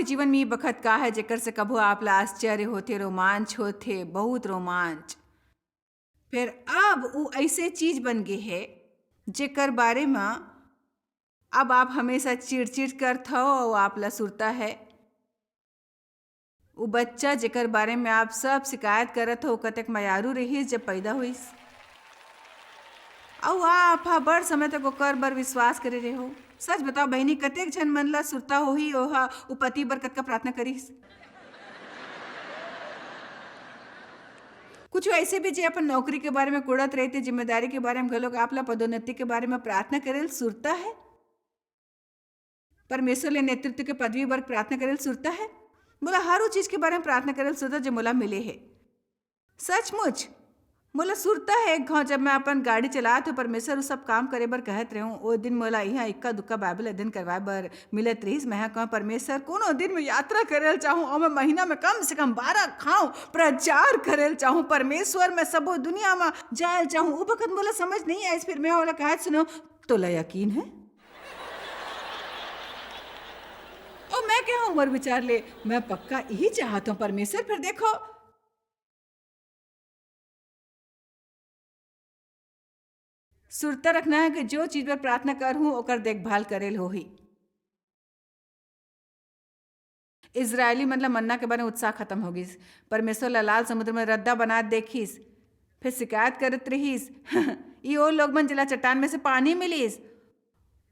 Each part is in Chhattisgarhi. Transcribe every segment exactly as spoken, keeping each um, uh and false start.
जीवन में ये बखत का है जेकर से कभू आप ला आश्चर्य होथे, रोमांच होथे, बहुत रोमांच। फिर अब उ ऐसे चीज बन गे हे जेकर बारे म अब आप हमेशा चिड़चिड़ करत हव अउ आप ला सुरता है। उ बच्चा जेकर बारे में आप सब शिकायत करत हो, कतेक मयारू रहिस जब पैदा होइस। अउ आप हा बड़ समय तक ओकर बर विश्वास करे रहे हो। सच बताओ बहिनी, कतेक झन मन ला सुरता होही, ओहा उ पति बर कतका प्रार्थना करिस। कुछ ऐसे भी जे अपन नौकरी के बारे में कुड़त रहिथे, जिम्मेदारी के बारे में घलोक, आप ला पदोन्नति के बारे में प्रार्थना करे ल सुरता है। परमेश्वर ले नेतृत्व के पदवी बर प्रार्थना करे ल सुरता है। मोला हर वो चीज के बारे में प्रार्थना करे ल सुरता जो मोला मिले है। सचमुच मोला सुरता है, एक घाव जब मैं अपन गाड़ी चलात हूँ, परमेश्वर उ सब काम करे बर कहत रहूँ। ओ दिन मोला इहाँ इक्का दुक्का बाइबल अध्ययन करवाए बर मिलत रहिस। मैं हा कहूँ, "परमेश्वर, कोनो दिन मैं यात्रा करे ल चाहूँ और मैं महीना में कम से कम बारह घाव प्रचार करे ल चाहूँ। परमेश्वर, मैं सबो दुनिया में जाए ल चाहूँ।" उ बखत मोला समझ नहीं आइस, फिर मैं ओला कहत, "सुनो, तोला यकीन है?" ओ मैं कहूँ मोर विचार ले, "मैं पक्का यही चाहत हूँ परमेश्वर।" फिर देखो, सुरता रखना है कि जो चीज पर प्रार्थना करहूं, ओकर देखभाल करेल होही। इजरायली मन ला मन्ना के बारे में उत्साह खत्म हो गिस। परमेश्वर ला लाल समुद्र में रद्दा बनात देखिस, फिर शिकायत करत रहिस, "ई ओ लोग मन जेला चट्टान में से पानी मिलिस।"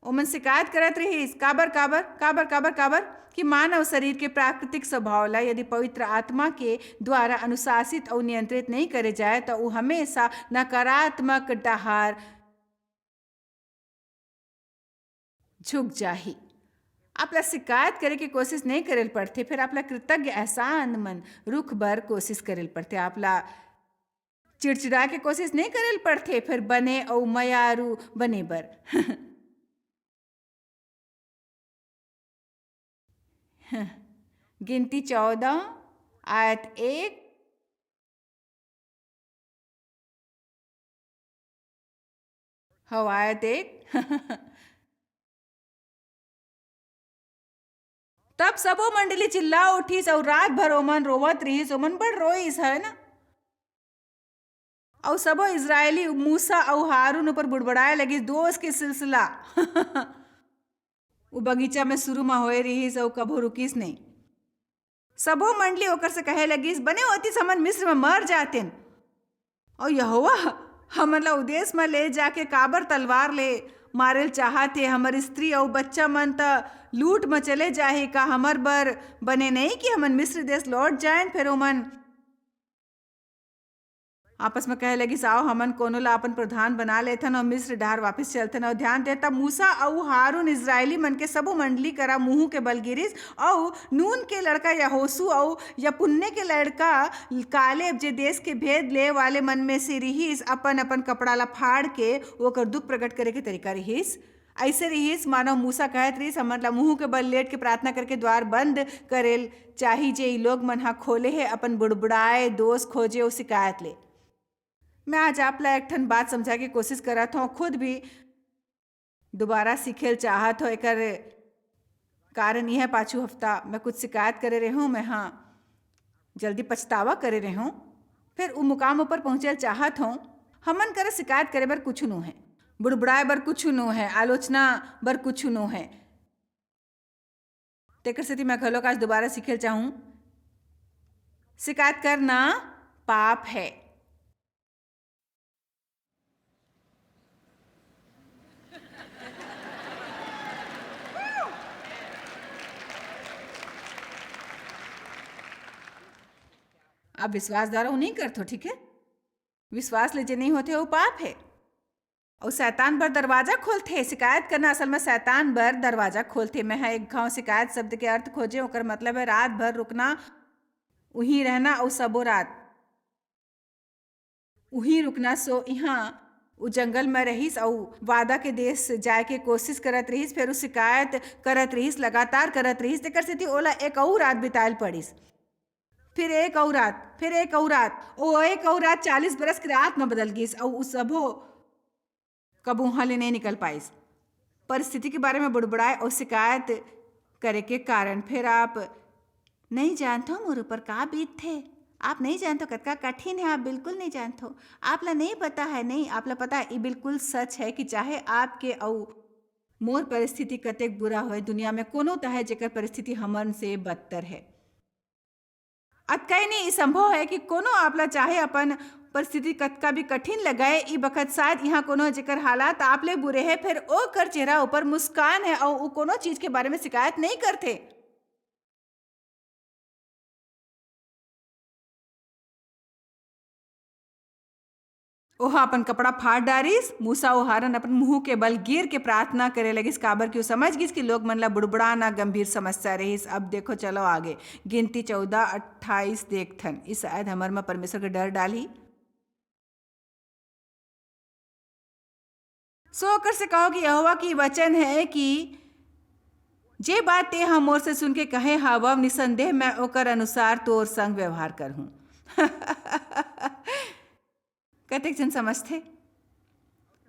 ओमन शिकायत करत रहिस, "काबर, काबर, काबर, काबर, काबर?" कि मानव शरीर के प्राकृतिक स्वभाव ला यदि पवित्र आत्मा के द्वारा अनुशासित अउ नियंत्रित नहीं करे जाए, त उ हमेशा नकारात्मक डहार झुक जाही। आप ला शिकायत करे के कोशिश नहीं करे ल पड़थे, फिर आप ला कृतज्ञ एहसान मन रुख बर कोशिश करे ल पड़थे। आप ला चिड़चिड़ा के कोशिश नहीं करे ल पड़थे, फिर बने अउ मयारू बने बर। गिनती चौदह, आयत एक। हव, आयत एक। तब सबो मंडली चिल्ला उठिस अउ रात भर ओमन रोवत रिहिस, ओमन बड़ रोइस, है ना? अउ सबो इजरायली मूसा अउ हारून ऊपर बुड़बुड़ाए लगिस दोष के सिलसिला। वो बगीचा में शुरू में होए रिहिस अउ कभू रुकिस नहीं। सबो मंडली ओकर से कहे लगिस, "बने होतिस हमन मिस्र में मर जातेन। अउ यहोवा हमन ला उदेश में ले जाके काबर तलवार ले मारे ल चाहत हे? हमर स्त्री अउ बच्चा मन त लूट में चले जाही। का हमर बर बने नहीं कि हमन मिस्र देश लौट जाएन?" फिर ओमन आपस में कहे लगिस, "आओ, हमन कोनो ला अपन प्रधान बना लेथन अउ मिस्र डहार वापिस चलथन।" अउ ध्यान दे, तब मूसा अउ हारून इजरायली मन के सबो मंडली करा मुंह के बल गिरिस, अउ नून के लड़का यहोशू अउ यपुन्ने के लड़का कालेब, जे देश के भेद ले वाले मन में से रिहिस, अपन-अपन कपड़ा ला फाड़ के ओकर दुख प्रकट करे के तरीका रिहिस। अइसे रिहिस, मानो मूसा कहत रिहिस, "हमन ला मुंह के बल लेट के प्रार्थना करके द्वार बंद करेल चाही, जे ई लोग मन ह खोले हे अपन बुड़बुड़ाए, दोष खोजे अउ शिकायत ले।" मैं आज आप ला एक ठन बात समझाए के कोशिश करत हौं, खुद भी दोबारा सीखे ल चाहत हौं। एकर कारण यह है, पाछू हफ्ता मैं कुछ शिकायत करे रेहेंव, मैं हा जल्दी पछतावा करे रेहेंव। फिर उ मुकाम ऊपर पहुँचे ल चाहत हौं। हमन करा शिकायत करे बर कुछु नो है, बुड़बुड़ाए बर कुछु नो है, आलोचना बर कुछु नो है। तेकर सेती मैं घलोक आज दोबारा सीखे ल चाहूँ, शिकायत करना पाप है। आप विश्वास द्वारा वो नहीं करथो, ठीक है? विश्वास ले जे नहीं होथे, वो पाप है। अउ शैतान बर दरवाजा खोलथे। शिकायत करना असल में शैतान बर दरवाजा खोलथे। मैं ह एक घाव शिकायत शब्द के अर्थ खोजे, ओकर मतलब है रात भर रुकना, उहीं रहना अउ सबो रात उहीं रुकना। सो इहाँ उ जंगल में रहिस अउ वादा के देश जाए के कोशिश करत रहिस, फेर उ शिकायत करत रहिस, लगातार करत रहिस, तेकर सेती ओला एक अउ रात बिताए ल पड़िस। फिर एक अउ रात, फिर एक अउ रात, ओ एक अउ रात चालीस बरस के रात में बदल गिस, अउ उ सबो कबो उहाँ ले नहीं निकल पाइस। परिस्थिति के बारे में बुड़बुड़ाए अउ शिकायत करे के कारण फिर आप नहीं जानथो मोर ऊपर का बीतथे। आप नहीं जानथो कतका कठिन है, आप बिल्कुल नहीं जानथो। आप ला नहीं पता है, नहीं, आप ला पता है, ये बिल्कुल सच है कि चाहे आपके अउ मोर परिस्थिति कतेक बुरा होय, दुनिया में कोनो त है जेकर परिस्थिति हमन से बदतर है। अतकई नहीं, ई संभव है कि कोनो आप ला चाहे अपन परिस्थिति कतका भी कठिन लगय, ई बखत शायद इहाँ कोनो जेकर हालात आप ले बुरे है, फिर ओकर चेहरा ऊपर मुस्कान है अउ उ कोनो चीज के बारे में शिकायत नहीं करथे। ओहा अपन कपड़ा फाड़ डारिस। मूसा अउ हारन अपन मुंह के बल गिर के प्रार्थना करे लगिस, काबर कि वो समझ गिस कि लोग मन ला बुड़बुड़ाना गंभीर समस्या रहिस। अब देखो, चलो आगे, गिनती चौदह अट्ठाईस देखथन। ई शायद हमर म परमेश्वर के डर डालही। सो ओकर से कहो कि यहोवा की वचन है कि जे बात ते ह मोर से सुन के कहे हवव, निसंदेह मैं ओकर अनुसार तोर संग व्यवहार करहूं। कतेक झन समझथे?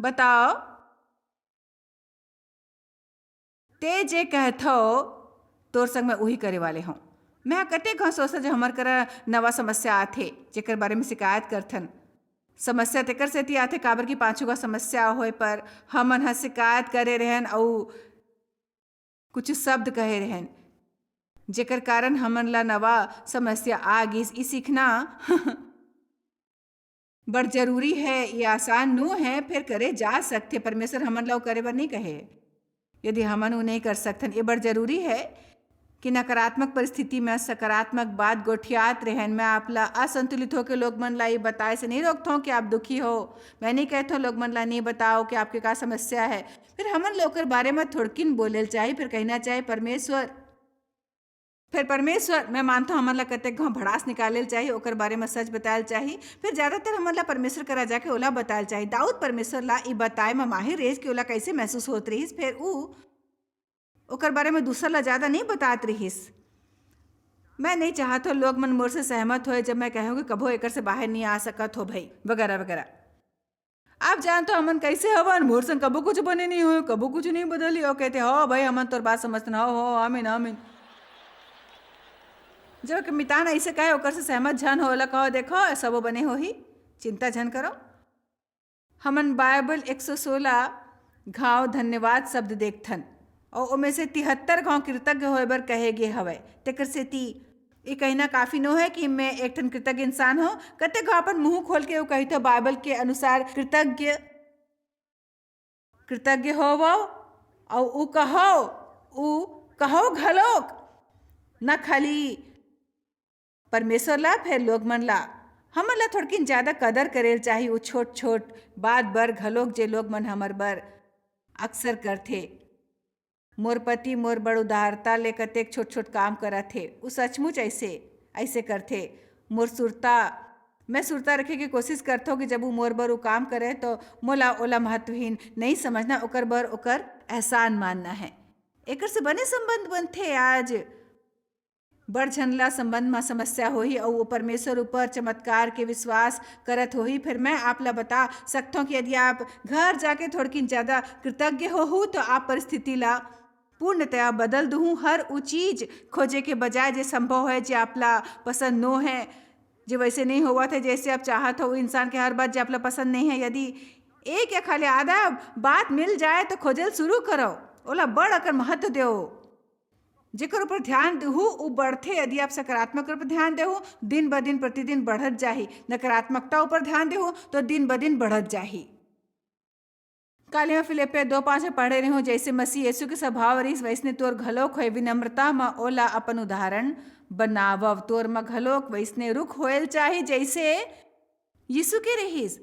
बताओ। ते जे कहथव, तोर संग मैं उही करे वाले हंव। मैं कतेक घांव सोचथंव, जब हमर करा नवा समस्या आथे, जेकर बारे में शिकायत करथन। समस्या तेकर सेती आथे, काबर कि पाछू का समस्या होय पर हमन ह शिकायत करे रहन अउ कुछ शब्द कहे रहन, जेकर कारण हमन ला नवा समस्या आ गिस। ई सीखना बड़ जरूरी है, ये आसान नो है, फेर करे जा सकथे। परमेश्वर हमन ला वो करे बर नहीं कहे। यदि हमन वो नहीं कर सकथन, ये बड़ जरूरी है कि नकारात्मक परिस्थिति में सकारात्मक बात गोठियात रहन। मैं आप ला असंतुलित होके लोग मन ला ये बताए से नहीं रोकथों कि आप दुखी हो। मैं नहीं कहथों लोग मन ला नहीं बताओ कि आपके का समस्या है। फिर हमन ला ओकर बारे में थोड़किन बोले ल चाही, फिर कहना चाही, "परमेश्वर," फिर परमेश्वर, मैं मानथों हमन ला कतेक घांव भड़ास निकाले ल चाही, ओकर बारे में सच बताए ल चाही। फिर ज्यादातर हमन ला परमेश्वर करा जाके ओला बताए ल चाही। दाऊद परमेश्वर ला ई बताए में माहिर रहिस कि ओला कैसे महसूस होत रहिस। फिर ऊ ओकर बारे में दूसर ला ज्यादा नहीं बतात रहिस। मैं नहीं चाहत हो लोग मन मोर से सहमत होए जब मैं कहूँ कि कभो एकर से बाहर नहीं आ सकत हो भाई, वगैरह वगैरह। आप जानथो हमन कैसे हवन, मोर संग कबो कुछ बने नहीं होय, कबो कुछ नहीं बदली। और कहते, "हो भाई, हमन तोर बात समझथन, हो, हो, आमीन, आमीन।" जब एक मितान ऐसे कहे, ओकर से सहमत झन हो, ओला कहो, "देखो, सबो बने होही, चिंता झन करो।" हमन बाइबल एक सौ सोलह घाव धन्यवाद शब्द देखथन, और ओमे से तिहत्तर घाव कृतज्ञ होए बर कहे गे हवय। तेकर सेती ये कहना काफी नो है कि मैं एक ठन कृतज्ञ इंसान हूँ। कते घाव अपन मुंह खोल के वो कहिथो बाइबल के अनुसार, "कृतज्ञ, कृतज्ञ होवो," अउ ऊ कहो, ऊ कहो घलोक, न खाली परमेश्वर ला, फेर लोग मन ला। हमन ला थोड़किन ज्यादा कदर करे ल चाही, ऊ छोट-छोट बात बर घलोक, जे लोग मन हमर बर अक्सर करथे। मोर पति मोर बर उदारता ले कतेक छोट-छोट काम करत हे। ऊ सचमुच ऐसे, ऐसे करथे। मोर सुरता, मैं सुरता रखे के कोशिश करथों कि जब ऊ मोर बर ऊ काम करे, तो मोला ओला महत्वहीन नहीं समझना, ओकर बर ओकर एहसान मानना है। एकर से बने संबंध बनथे। आज बड़ झन ला संबंध म समस्या होही अउ वो परमेश्वर ऊपर चमत्कार के विश्वास करत होही। फिर मैं आप ला बता सकथों कि यदि आप घर जाके थोड़किन ज्यादा कृतज्ञ होहू, तो आप परिस्थिति ला पूर्णतया बदल दुहू। हर वो चीज खोजे के बजाय जे संभव है, जे आप ला पसंद नो है, जे वैसे नहीं होवत है, जैसे आप चाहत हो, वो इंसान के हर बात जे आप ला पसंद नहीं है, यदि एक या खाली आधा बात मिल जाए, तो खोजल शुरू करो, ओला बड़ अकन महत्व देओ। जेकर ऊपर ध्यान देहू, ऊ बढ़थे। यदि आप सकारात्मक ऊपर ध्यान देहू, दिन ब दिन, प्रतिदिन बढ़त जाही। नकारात्मकता ऊपर ध्यान देहू, तो दिन ब दिन बढ़त जाही। काली मैं फिलिपिया दो पाँच में पढ़े रहूं, "जैसे मसीह यीशु के स्वभाव रहिस, वैसने तोर घलोक होए, विनम्रता म ओला अपन उदाहरण बनावव।" तोर म घलोक वैसने रुख होएल चाही, जैसे यीशु के रहिस।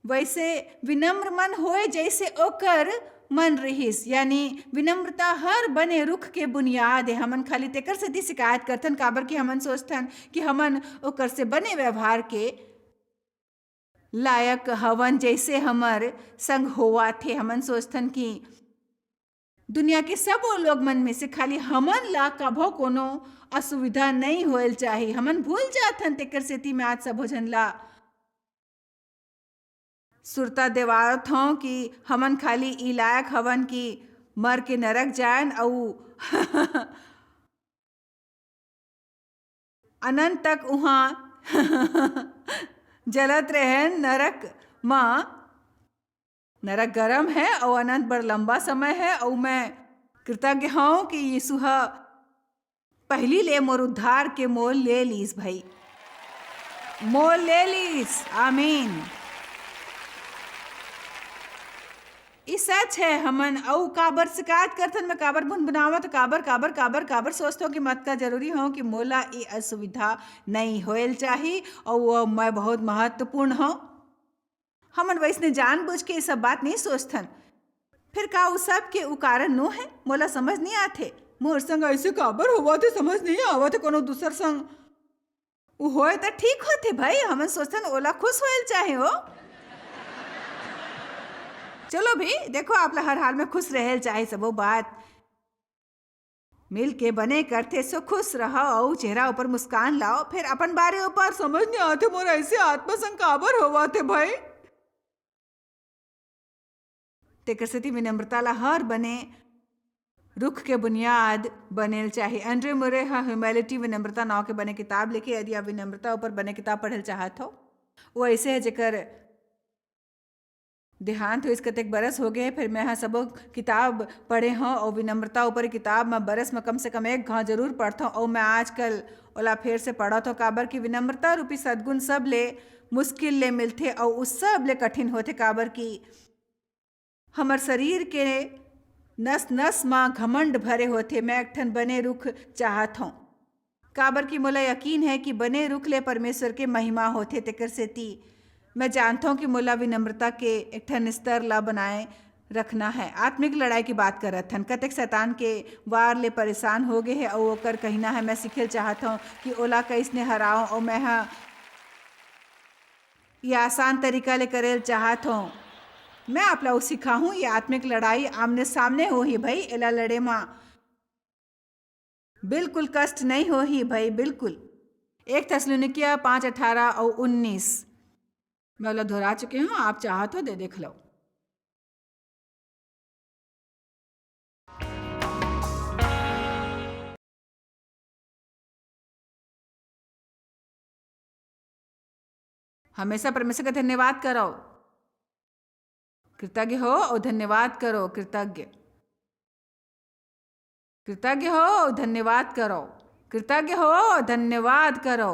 वैसे विनम्र मन होए जैसे ओकर मन रहिस, यानी विनम्रता हर बने रुख के बुनियाद है। हमन खाली तेकर सेती शिकायत करथन, काबर कि हमन सोचथन कि हमन ओकर से बने व्यवहार के लायक हवन, जैसे हमर संग होवत हे। हमन सोचथन कि दुनिया के सबो लोग मन में से खाली हमन ला कभो कोनो असुविधा नहीं होएल चाही। हमन भूल जाथन, तेकर सेती मैं आज सबो झन ला सुरता देवावत हौं कि हमन खाली ई लायक हवन कि मर के नरक जायन अऊ अनंत तक उहाँ जलत रहेन नरक म। नरक गरम है अउ अनंत बड़ लंबा समय है, अउ मैं कृतज्ञ हूँ कि यीशु ह पहिली ले मोर उद्धार के मोल ले लीस भाई, मोल ले लीस। आमीन। ई सच है। हमन अउ काबर शिकायत करथन, मैं काबर बुनबुनावत, काबर, काबर, काबर, काबर सोचथों कि मत का जरूरी हो कि मोला ई असुविधा नहीं होयल चाही, अउ वो मैं बहुत महत्वपूर्ण हूँ। हमन वैसने जानबूझ के ये सब बात नहीं सोचथन। फिर का उ सब के उ कारण नो है? मोला समझ नहीं आथे। मोर संग ऐसे काबर होवत हे, समझ नहीं आवत हे। कोनो दूसर संग उ होए त ठीक होथे भाई, हमन सोचथन ओला खुश होयल चाहे हो। चलो भी, देखो, आप ला हर हाल में खुश रहेल चाहे, सबो बात मिल के बने करथे, सो खुश रहो अउ चेहरा ऊपर मुस्कान लाओ। फिर अपन बारे ऊपर समझ नहीं आथे, मोर ऐसे आत्मा संग काबर होवत हे भाई। तेकर सेती विनम्रता ला हर बने रुख के बुनियाद बनेल चाही। एंड्रे मुरे ह ह्यूमैलिटी, विनम्रता नाव के बने किताब लिखे। यदि आप विनम्रता ऊपर बने किताब पढ़ल चाहत हो, वो ऐसे है जेकर देहांत होइस कतेक बरस हो गए, फिर मैं ह सबो किताब पढ़े हव अउ विनम्रता ऊपर किताब मैं बरस में कम से कम एक घाव जरूर पढ़थव अउ मैं आजकल ओला फेर से पढ़त हव, काबर कि विनम्रता रूपी सद्गुण सब ले मुश्किल ले मिलथे अउ उ सब ले कठिन होथे, काबर कि हमर शरीर के नस-नस म घमंड भरे होथे। मैं एक ठन बने रुख चाहत हौं, काबर कि मोला यकीन हे कि बने रुख ले परमेश्वर के महिमा होथे। तेकर सेती मैं जानथौं कि मोला विनम्रता के एक ठन स्तर ला बनाए रखना हे। आत्मिक लड़ाई की बात करत हन, कतेक शैतान के वार ले परेशान हो गे हे अउ ओकर कहिना हे, मैं सीखे ल चाहत हौं कि ओला कइसने हराओं अउ मैं ह ये आसान तरीका ले करे ल चाहत हौं। मैं आप ला सिखाहूं, ये आत्मिक लड़ाई आमने सामने होही भई, एला लड़े म बिल्कुल कष्ट नहीं होही भई, बिल्कुल। एक थेस्सलुनीकिया पाँच अठारह अउ उन्नीस, मैं ओला दोहरा चुके हौं, आप चाहत हो दे देख लो। हमेशा परमेश्वर का धन्यवाद करो, कृतज्ञ हो अउ धन्यवाद करो, कृतज्ञ, कृतज्ञ हो अउ धन्यवाद करो, कृतज्ञ हो अउ धन्यवाद करो,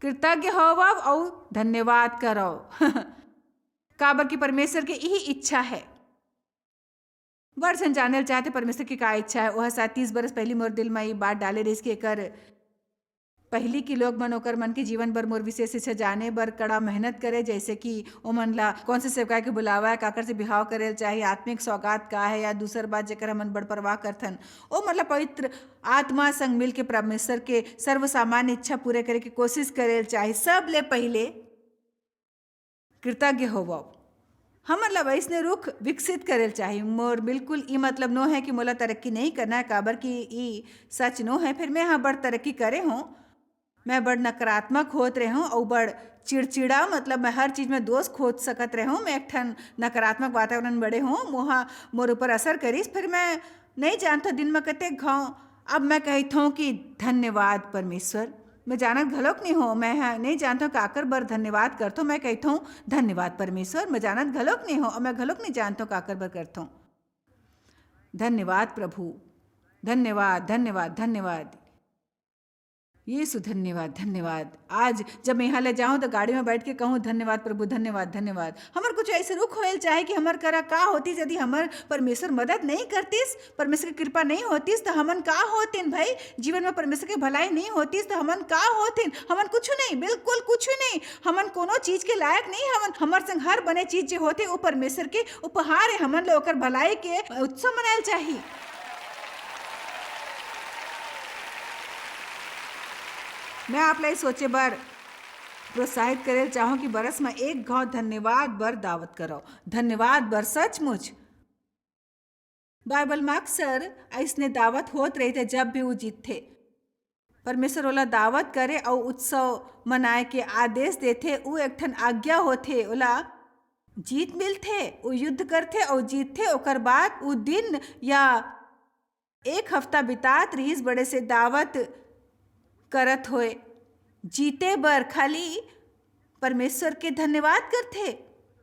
कृतज्ञ हो अउ धन्यवाद करो। काबर कि परमेश्वर के यही इच्छा है। बड़ झन जाने ल चाहथे परमेश्वर के का इच्छा है। ओह शायद तीस बरस पहिली मोर दिल म ये बात डाले रहिस कि एकर पहिली कि लोग मन ओकर मन के जीवन बर मोर विशेष इच्छा जाने बर कड़ा मेहनत करे, जैसे कि ओमन ला कौन से सेवकाई के बुलावा है, काकर से बिहाव करे ल चाही, आत्मिक सौगात का है, या दूसर बात जेकर हमन बड़ परवाह करथन, ओमन ला पवित्र आत्मा संग मिल के परमेश्वर के सर्वसामान्य इच्छा पूरे करे के कोशिश करे ल चाही। सब ले पहिले कृतज्ञ होवव। हमन ला वैसने रुख विकसित करे ल चाही। मोर बिल्कुल ई मतलब नो है कि मोला तरक्की नहीं करना है, काबर कि ई सच नो है। फिर मैं ह बड़ तरक्की करे हूँ, मैं बड़ नकारात्मक होत रहे हूँ अउ बड़ चिड़चिड़ा, मतलब मैं हर चीज में दोष खोज सकत रहे हूँ। मैं एक ठन नकारात्मक वातावरण बड़े हूँ, मोहा मोर ऊपर असर करिस। फिर मैं नहीं जानता दिन में कतेक घाव अब मैं कहिथौं कि धन्यवाद परमेश्वर। मैं जानत घलोक नहीं हो, मैं ह-, नहीं जानथौं काकर बर धन्यवाद करथौं। मैं कहिथौं धन्यवाद परमेश्वर, मैं जानत घलोक नहीं हो, अउ मैं घलोक नहीं जानथौं काकर बर करथौं। धन्यवाद प्रभु, धन्यवाद, धन्यवाद, धन्यवाद। यीशु धन्यवाद, धन्यवाद। आज जब मैं यहाँ ले जाऊँ तो गाड़ी में बैठ के कहूँ धन्यवाद प्रभु, धन्यवाद, धन्यवाद। हमर कुछ ऐसे रुख होए ल चाहे कि हमर करा का होतिस यदि हमर परमेश्वर मदद नहीं करतिस, परमेश्वर की कृपा नहीं होतिस तो हमन का होतेन भाई? जीवन में परमेश्वर की भलाई नहीं होतिस तो हमन का होतेन? हमन कुछ नहीं, बिल्कुल कुछ नहीं। हमन कोनो चीज के लायक नहीं हवन। हमर संग हर बने चीज जे होथे वो परमेश्वर के उपहार है। हमन ला ओकर भलाई के उत्सव मनाए ल चाही। मैं आप ला ये सोचे बर प्रोत्साहित करे ल चाहूँ कि बरस में एक घाव धन्यवाद बर दावत करो। धन्यवाद बर सचमुच। बाइबल में अक्सर अइसने दावत होत रहिथे, जब भी वो जीतथे, परमेश्वर ओला दावत करे अउ उत्सव मनाए के आदेश देथे। वो एक ठन आज्ञा होथे, ओला जीत मिलथे, वो युद्ध करथे अउ जीतथे। ओकर बाद वो दिन या एक हफ्ता बितात रिहिस बड़े से दावत करत होए। जीते बर खाली परमेश्वर के धन्यवाद करथे।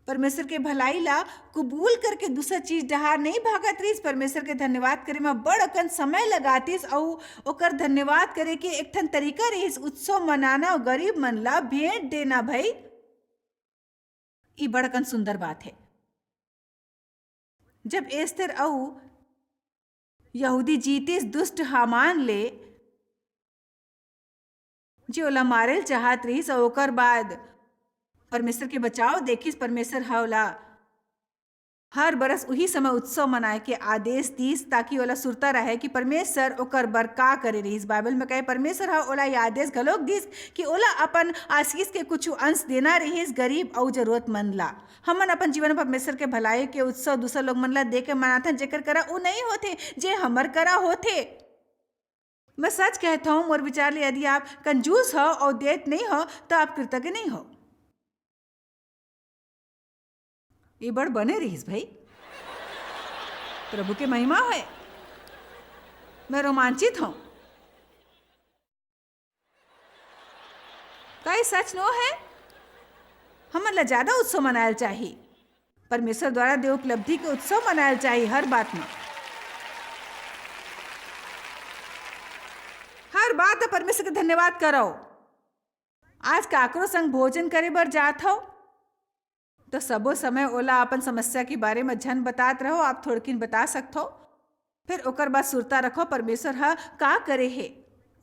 परमेश्वर के भलाई ला कबूल करके दूसर चीज डहार नहीं भागत रहिस। परमेश्वर के धन्यवाद करे म बड़ अकन समय लगातिस, अउ ओकर धन्यवाद करे के एक ठन तरीका रहिस, उत्सव मनाना अउ गरीब मन ला भेंट देना। भई, ई बड़ अकन सुंदर बात हे। जब एस्तर अउ यहूदी जीतिस दुष्ट हामान ले, जे ओला मारेल चाहत रहिस, अउ ओकर बाद परमेश्वर के बचाव देखिस, परमेश्वर ह ओला हर बरस उही समय उत्सव मनाए के आदेश दीस, ताकि ओला सुरता रहे कि परमेश्वर ओकर बर का करे रहिस। बाइबल में कहे, परमेश्वर ह ओला ये आदेश घलोक दीस कि ओला अपन आशीष के कुछ अंश देना रहिस गरीब अउ जरूरतमंद ला। हमन अपन जीवन में परमेश्वर के भलाई के उत्सव दूसर लोग मन ला दे के मनाथन, जेकर करा उ नहीं होथे, जे हमर करा होथे। मैं सच कहत हूँ, मोर विचार ले यदि आप कंजूस हो अउ देत नहीं हो, तो आप कृतज्ञ नहीं हो। ये बड़ बने रहिस भाई, प्रभु के महिमा होय। मैं रोमांचित हूँ। का ये सच नो है? हमन ला ज्यादा उत्सव मनायल चाही। परमेश्वर द्वारा दे उपलब्धि के उत्सव मनायल चाही हर बात में। हर बात में परमेश्वर के धन्यवाद करो। आज काकरो संग भोजन करे बर जात हो, तो सबो समय ओला अपन समस्या के बारे में झन बतात रहो, आप थोड़किन बता सकत हो। फिर ओकर बाद सुरता रखो, परमेश्वर ह का करे हे।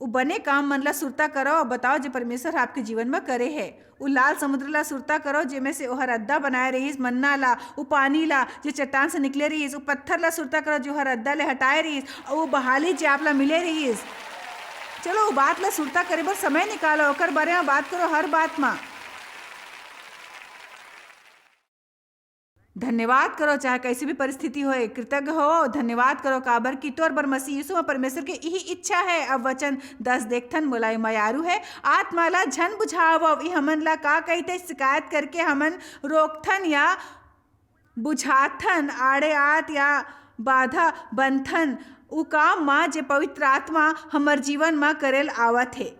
उ बने काम मन ला सुरता करो अउ बताओ, जे परमेश्वर ह आपके जीवन में करे हे। उ लाल समुद्र ला सुरता करो, जेमे से ओहर अद्दा बनाए रहिस, मन्ना ला, उ पानी ला, जे चट्टान से निकले रहिस, उ पत्थर ला सुरता करो, जे ओहर अद्दा ले हटाए रहिस, अउ उ बहाली, जे आप ला मिले रहिस। चलो, उ बात ला सुरता करे बर समय निकालो, ओकर बारे में बात करो हर बात में। धन्यवाद करो, चाहे कैसी भी परिस्थिति होए, कृतज्ञ हो, धन्यवाद करो, काबर कि तोर बर मसीह यीशु में परमेश्वर के यही इच्छा है। अब वचन दस देखथन, मोला ये मयारू है, आत्मा ला झन बुझावव। ई हमन ला का कहिथे? शिकायत करके हमन रोकथन या बुझाथन, आड़े आत या बाधा बनथन उ काम मा, जे पवित्र आत्मा हमर जीवन मा करेल आवत हे।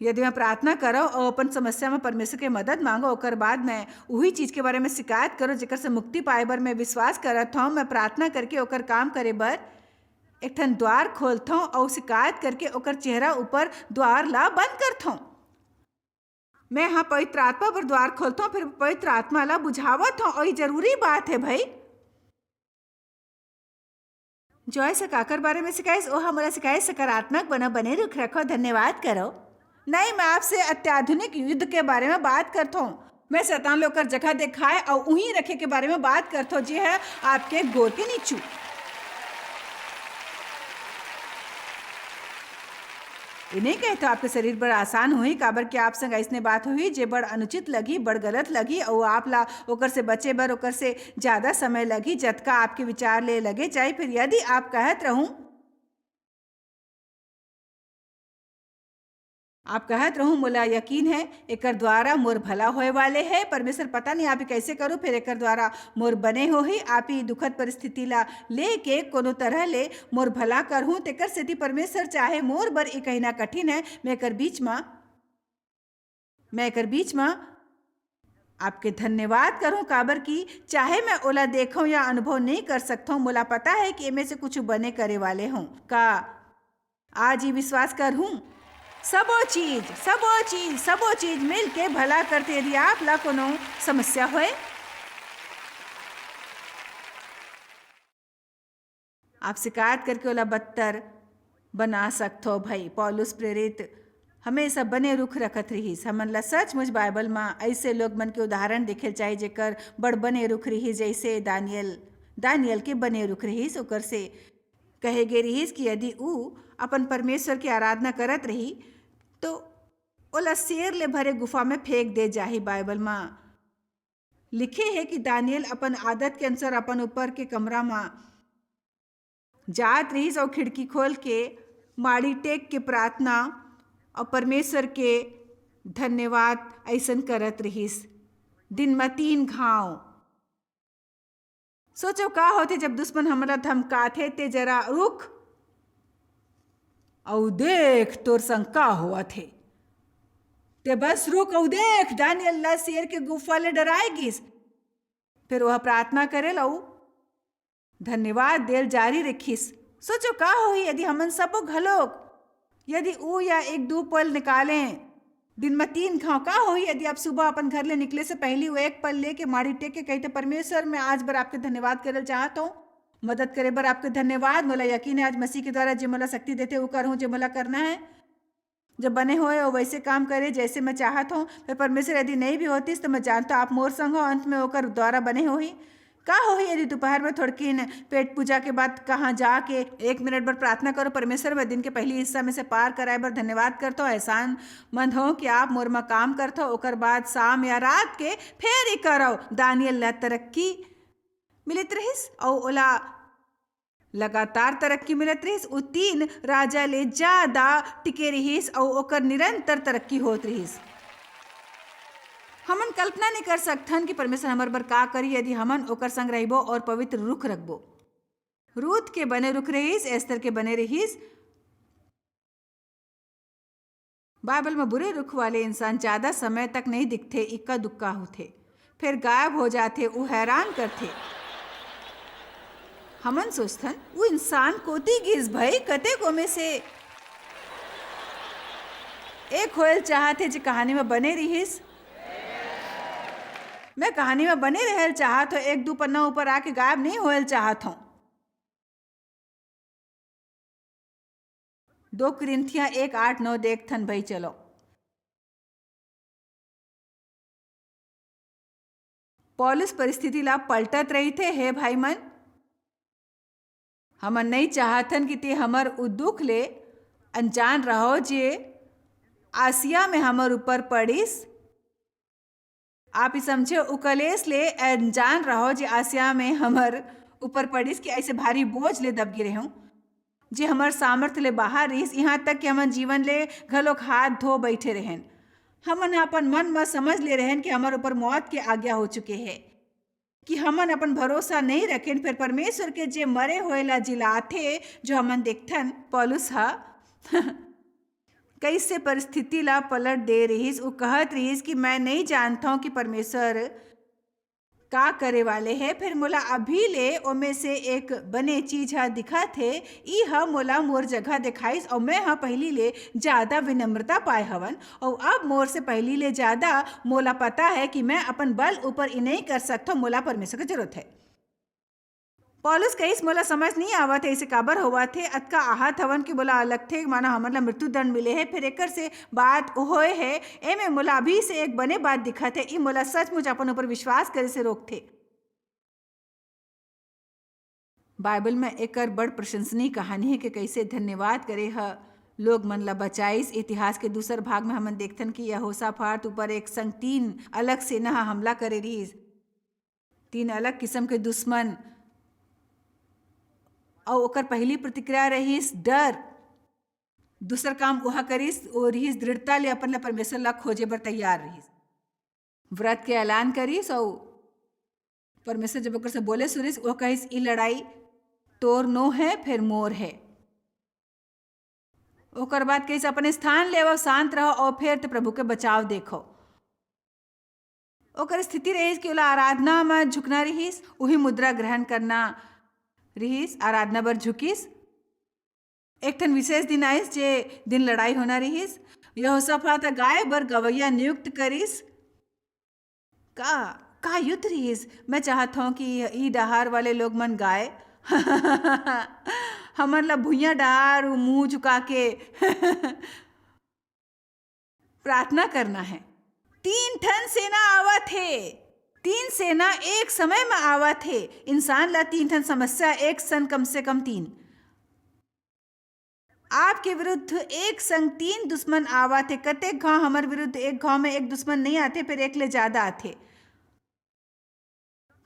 यदि मैं प्रार्थना करव अउ अपन समस्या में परमेश्वर के मदद मांगव, ओकर बाद मैं उही चीज के बारे में शिकायत करव, जेकर से मुक्ति पाए बर मैं विश्वास करत हव, मैं प्रार्थना करके ओकर काम करे बर एक ठन द्वार खोलथव अउ शिकायत करके ओकर चेहरा ऊपर द्वार ला बंद करथव। मैं ह पवित्र आत्मा बर द्वार खोलथव, फिर पवित्र आत्मा ला बुझावत हव, अउ ये जरूरी बात है भाई। जॉयस ह काकर बारे में सिखाइस? ओह मोला सिखाइस, सकारात्मक बनो, बने रुख रखो, धन्यवाद करो। नहीं, मैं आपसे अत्याधुनिक युद्ध के बारे में बात करथों। मैं शैतान ले ओकर जगह देखाए अउ उहीं रखे के बारे में बात करथों, जे ह आपके गोड़ के नीचू। ये नहीं कहथों आपके शरीर बर आसान होही, काबर कि आप संग अइसने बात होही, जे बड़ अनुचित लगही, बड़ गलत लगही, अउ आप ला ओकर से बचे बर ओकर से ज्यादा समय लगही, जतका आपके विचार ले लगे जाही। फिर यदि आप कहत रहूं, आप कहत रहूं, "मोला यकीन है, एकर द्वारा मोर भला होए वाले है।" परमेश्वर, पता नहीं आप ही कैसे करू, फिर एकर द्वारा मोर बने होही। आप ही दुखद परिस्थिति ला लेके कोनो तरह ले मोर भला करहूं, तेकर सेती परमेश्वर चाहे मोर बर ई कहना कठिन है, मैं एकर बीच म मैं एकर बीच म आपके धन्यवाद करहूं, काबर कि चाहे मैं ओला देखूं या अनुभव नहीं कर सकथों, मोला पता है कि एमे से कुछ बने करे वाले हों। का आज ये विश्वास करहूं? सबो चीज, सबो चीज, सबो चीज मिल के भला करथे। यदि आप ला कोनो समस्या होए, आप शिकायत करके ओला बदतर बना सकथो भाई। पौलुस प्रेरित हमेशा बने रुख रखत रिहिस। हमन ला सचमुच बाइबल म अइसे लोग मन के उदाहरण देखे ल चाही, जेकर बड़ बने रुख रिहिस, जइसे दानियल, दानियल के बने रुख रिहिस। ओकर से कहे गे रिहिस कि यदि ऊ अपन परमेश्वर के आराधना करत रही, तो ओला शेर ले भरे गुफा में फेंक दे जाही। बाइबल म लिखे हे कि दानियल अपन आदत के अनुसार अपन ऊपर के कमरा म जात रिहिस अउ खिड़की खोल के माड़ी टेक के प्रार्थना अउ परमेश्वर के धन्यवाद अइसन करत रिहिस। दिन म तीन घांव। सोचो का होथे, जब दुश्मन हमला धमकाथे, ते जरा रुक, अउ देख, तोर संग का होवत हे। ते बस रुक अउ देख, दानियल ला शेर के गुफा ले डराए गिस। फेर ओह प्रार्थना करे ल अउ धन्यवाद देल जारी रखिस। सोचो, का होही यदि हमन सबो घलोक, यदि ऊ या एक दू पल निकालें, दिन म तीन घांव, का होही यदि आप सुबह अपन घर ले निकले से पहिली वो एक पल लेके माड़ी टेक के कहिते, "परमेश्वर, मैं आज बर आपके धन्यवाद करल चाहत हूँ, मदद करे बर आपके धन्यवाद। मोला यकीन है, आज मसीह के द्वारा जे मोला शक्ति देथे, वो करहूँ, जे मोला करना है।" जब बने होए, वो वैसे काम करे, जैसे मैं चाहत हूँ। फिर परमेश्वर यदि नहीं भी होतिस, तो मैं जानता हूँ, आप मोर संग हो, अंत में ओकर द्वारा बने होही। का होही यदि दोपहर में थोड़किन पेट पूजा के बाद कहाँ जाके एक मिनट बर प्रार्थना करो, "परमेश्वर, मैं दिन के पहली हिस्सा में से पार कराए बर धन्यवाद करथो, एहसान मंद हो कि आप मोर म काम करथो, ओकर बाद शाम या रात के फेर ही करव।" दानियल ला तरक्की मिलत रहिस अउ ओला लगातार तरक्की मिलत रहिस। उ तीन राजा ले ज्यादा टिके रहिस अउ ओकर निरंतर तरक्की होत रहिस। हमन कल्पना नहीं कर सकथन कि परमेश्वर हमर बर का करी यदि हमन ओकर संग रहिबो और पवित्र रुख रखबो। रूथ के बने रुख रहिस, एस्तर के बने रहिस। बाइबल म बुरे रुख वाले इंसान ज्यादा समय तक नहीं दिखथे, इक्का दुक्का होथे, फिर गायब हो जाथे। उ हैरान करथे। हमन सोचथन, "उ इंसान कोती गिस भई, कतेक ओमे से एक होयल चाहत हे जे कहानी म बने रिहिस।" मैं कहानी म बने रहल चाहत हो, एक दू पन्ना ऊपर आके गायब नहीं होयल चाहत हो। दो कुरिन्थिया एक आठ नौ देखथन भई, चलो। पौलुस परिस्थिति ला पलटत रहिथे, "हे भाई मन, हमन नहीं चाहथन कि ते हमर उ दुख ले अनजान रहो जे आसिया में हमर ऊपर पड़िस।" आप ही समझे, उ कलेश ले अनजान रहो जे आसिया में हमर ऊपर पड़िस कि ऐसे भारी बोझ ले दब गे रहूं, जे हमर सामर्थ्य ले बाहर रहिस, यहाँ तक कि हमन जीवन ले घलोक हाथ धो बैठे रहेन। हमन ह अपन मन म समझ ले रहेन कि हमर ऊपर मौत के आज्ञा हो चुके हे, कि हमन अपन भरोसा नहीं रखेन, फिर परमेश्वर के जे मरे होए ला जिलाथे, जो हमन देखथन, पौलुस ह कइसे परिस्थिति ला पलट दे रिहिस। उ कहत रिहिस कि मैं नहीं जानथौं कि परमेश्वर का करे वाले हे, फिर मोला अभी ले ओमे से एक बने चीज ह दिखत हे। ई ह मोला मोर जगह दिखाइस, अउ मैं ह पहिली ले ज्यादा विनम्रता पाए हवन, अउ अब मोर से पहिली ले ज्यादा मोला पता है कि मैं अपन बल ऊपर ई नहीं कर सकथौं, मोला परमेश्वर के जरूरत है। पौलुस कहिस, "मोला समझ नहीं आवत हे, इसे काबर होवत हे? अतका आहत हवन कि मोला लगथे मानो हमन ला मृत्यु दंड मिले हे, फिर एकर से बात होए हे। एमे मोला अभी से एक बने बात दिखत हे, ई मोला सचमुच अपन ऊपर विश्वास करे से रोकथे।" बाइबल में एकर बड़ प्रशंसनीय कहानी हे कि कइसे धन्यवाद करे ह लोग मन ला बचाइस। इतिहास के दूसर भाग में हमन देखथन कि यहोशापात ऊपर एक संग तीन अलग सेना ह हमला करे रिहिस। तीन अलग किस्म के दुश्मन। अउ ओकर पहली प्रतिक्रिया रहिस डर। दूसर काम ओहा करिस, ओ रिहिस दृढ़ता ले अपन ला परमेश्वर ला खोजे बर तैयार रिहिस। व्रत के ऐलान करिस अउ परमेश्वर जब ओकर से बोले सुरिस, ओ कहिस, "ई लड़ाई तोर नो है, फेर मोर है।" ओकर बाद कहिस, "अपन स्थान ले आवव, शांत रहो अउ फेर ते प्रभु के बचाव देखो।" ओकर स्थिति रहिस कि ओला आराधना म झुकना रिहिस, उही मुद्रा ग्रहण करना रिहिस, आराधना बर झुकिस। एक ठन विशेष दिन आइस, जे दिन लड़ाई होना रिहिस। यहोशापात गाय बर गवैया नियुक्त करिस। का, का युद्ध रिहिस? मैं चाहत हौं कि ई डहार वाले लोग मन गाय। हमन ला भुइयां डहार मुंह झुका के प्रार्थना करना है। तीन ठन सेना आवत हे, तीन सेना एक समय में आवत हे। इंसान ला तीन ठन समस्या एक सन, कम से कम तीन। आपके विरुद्ध एक संग तीन दुश्मन आवत हे। कतेक घाव हमर विरुद्ध एक घाव में एक दुश्मन नहीं आथे, फिर एक ले ज्यादा आथे।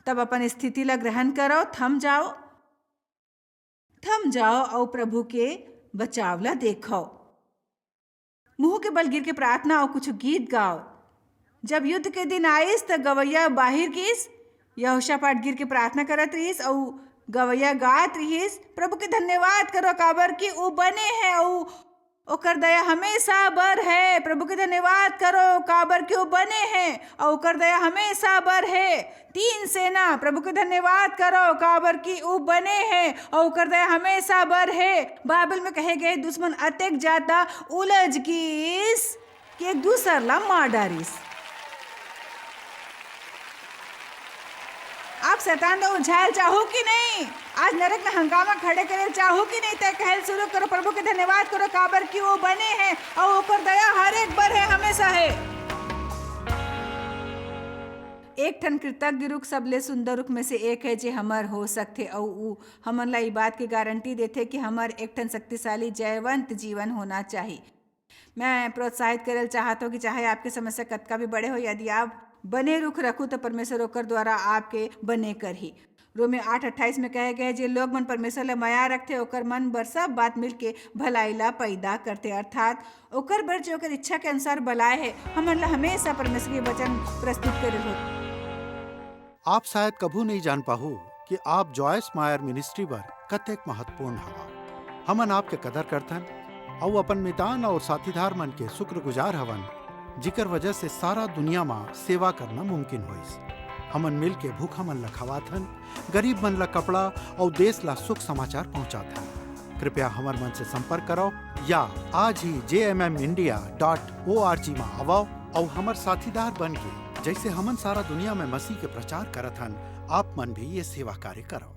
तब अपन स्थिति ला ग्रहण करो, थम जाओ, थम जाओ अउ प्रभु के बचाव ला देखो। मुंह के बल गिर के प्रार्थना अउ कुछ गीत गाओ। जब युद्ध के दिन आइस, त गवैया बाहिर गिस। यहोशापाट गिर के प्रार्थना करत रिहिस अउ गवैया गात रिहिस, "प्रभु के धन्यवाद करो, काबर कि उ बने है अउ ओकर दया हमेशा बर है, प्रभु के धन्यवाद करो, काबर कि वो बने हैं, और ओकर दया हमेशा बर है। तीन सेना, प्रभु के धन्यवाद करो, काबर कि वो बने हैं, और ओकर दया हमेशा बर है। बाइबल में कहे गए, दुश्मन अतेक ज्यादा उलझ गिस कि एक दूसर ला मार डारिस। आप शैतान ला उलझायल चाहो कि नहीं? आज नरक में हंगामा खड़े करे चाहो कि नहीं? तय कहल शुरू करो, प्रभु के धन्यवाद करो, काबर कि वो बने हैं और ओकर दया हर एक बर है, हमेशा है। एक ठन कृतज्ञ रुख सबले सुंदर रुख में से एक है, जे हमर हो सकथे, अउ उ हमन ला ई बात के गारंटी देथे कि हमर एक ठन शक्तिशाली, जयवंत जीवन होना चाही। मैं प्रोत्साहित करल चाहत हूँ कि चाहे आपके समस्या कतका भी बड़े हो, यदि आप बने रुख रखू, तो परमेश्वर ओकर द्वारा आपके बने करही। रोमे आठ अट्ठाईस में कहे गए, जे लोग मन परमेश्वर ले मया रखथे, ओकर मन बर सब बात मिलके भलाई ला पैदा करथे, अर्थात ओकर बर, जो ओकर इच्छा के अनुसार बलाए है। हमन ला हमेशा परमेश्वर के वचन प्रस्तुत करे हो। आप शायद कभू नहीं जान पाहू कि आप जॉयस मायर मिनिस्ट्री बर कतेक महत्वपूर्ण हवा। हमन आपके कदर करथन अउ अपन मितान और साथीदार मन के शुक्रगुजार हवन, जिकर वजह से सारा दुनिया मा सेवा करना मुमकिन होइस। हमन मिल के भूखा मन ला खवाथन, गरीब मन ला कपड़ा और देश ला सुख समाचार पहुंचाथन। कृपया हमर मन से संपर्क करो या आज ही जे M M India dot O R G मा आवो और हमर साथीदार बन के, जैसे हमन सारा दुनिया में मसीह के प्रचार करत हन, आप मन भी ये सेवा कार्य करो।